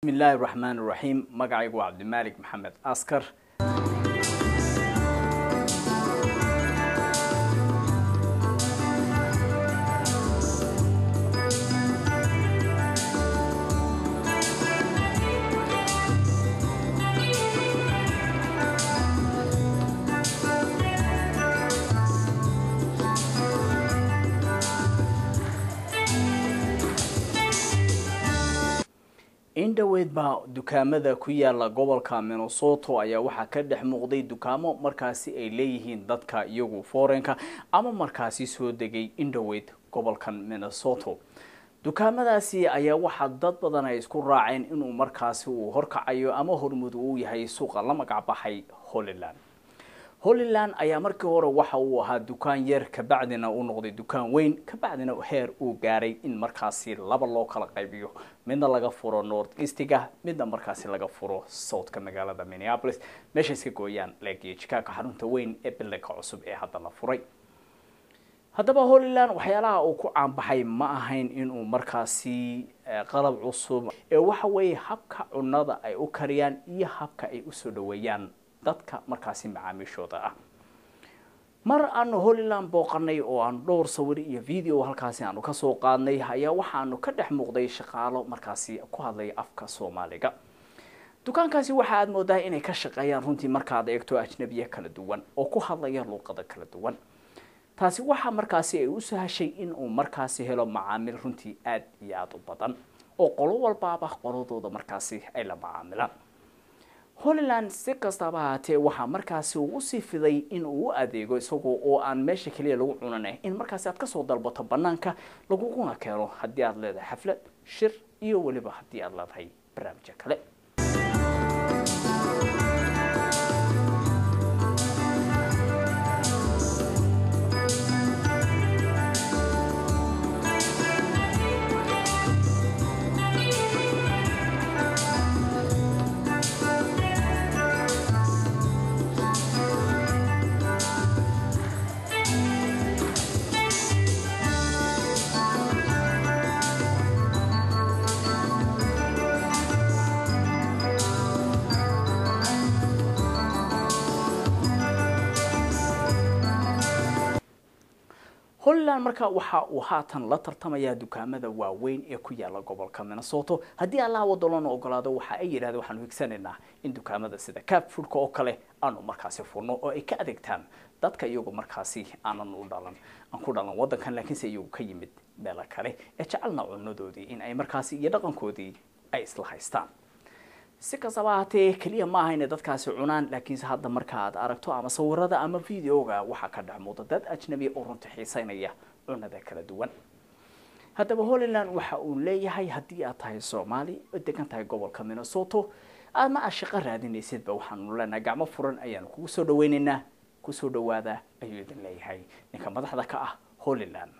Bismillahi raxmaan raxiim. Magacaygu waa Cabdimaalik Maxamed Askar. In dhoweyd baa dukaamada ku yaala gobolka Minnesota ayaa waxaa ka dhex muuqday dukaamo markaasi ay leeyihiin dadka iyagu foreign-ka ama markaasi soo degay in dhoweyd gobolkan Minnesota. Dukaamadaasi ayaa waxaa dad badan ay isku raaceen inuu markaasi uu horkacayo ama hormud uu yahay suuqa la magac baxay Holyland. Holyland ayaa markii hore waxa uu ahaa dukaan yar, kabacdina uu noqday dukaan weyn, kabacdina heer uu gaaray in markaasi laba loo kala qaybiyo, midna laga furo North Eastiga, midna markaasi laga furo southka magaalada Minneapolis, meesha iska gooyaan leegiyo Chicago, xarunta weyn ee bilinka cusub ee hadda la furay. Haddaba Holyland waxyaalaha uu ku caanbaxay ma ahayn inuu markaasi qalab cusub ee waxa weeye habka cunada ay u kariyaan iyo habka ay usoo dhaweeyaan dadka markaasi macaamiishooda ah. Mar aanu Holyland booqanay oo aanu dhowr sawir iyo video halkaasi aanu kasoo qaadnay ayaa waxaanu ka dhex muuqday shaqaalo markaasi ku hadlaya afka Soomaaliga. Dukaankaasi waxa aad moodaa inay ka shaqeeyaan runtii markaad eegto ajnabiye kala duwan oo ku hadlaya luuqada kala duwan. Taasi waxa markaasi ay u sahashay in uu markaasi helo macaamiil runtii aad iyo aada u badan oo qolo walbaaba qoladooda markaasi ay la macaamilaan. Holyland si kastaba ahaatee waxaa markaasi uu usii fiday in uu u adeego isagoo oo aan meesha keliya lagu cunanay, in markaasi aad kasoo dalbato banaanka laguguna keeno haddii aad leedahay xaflad, shir iyo weliba haddii aad leedahay barnaamijyo kale. Holyland marka waxa uu haatan la tartamayaa dukaamada waaweyn ee ku yaala gobolka Minnesota. Haddii Allah wadalona ogolaado, waxa ay yidhahdeen waxaanu higsanaynaa in dukaamada sida Cap Foodka oo kale aanu markaasi furno oo ay ka adeegtaan dadka iyagu markaasi aanan u dhalan, aan ku dhalan waddankan, laakiinse iyagu ka yimid meelo kale ee jecelna cunadoodii in ay markaasi iyo dhaqankoodii ay isla haystaan. Si kastaba ahaatee keliya ma aha inay dadkaasi cunaan, laakiinse hadda marka aad aragto ama sawirada ama videoga waxaa ka dhex muuqda dad ajnabi oo runta xiiseynaya cunada kala duwan. Haddaba Holyland waxa uu leeyahay haddii aad tahay Soomaali oo degan tahay gobolka Minnesota ama aad shaqo raadinaysidba, waxaanu leenahay gacmo furan ayaanu kugu soo dhaweynaynaa, kusoo dhawaada ayuu idin leeyahay ninka madaxda ka ah Holyland.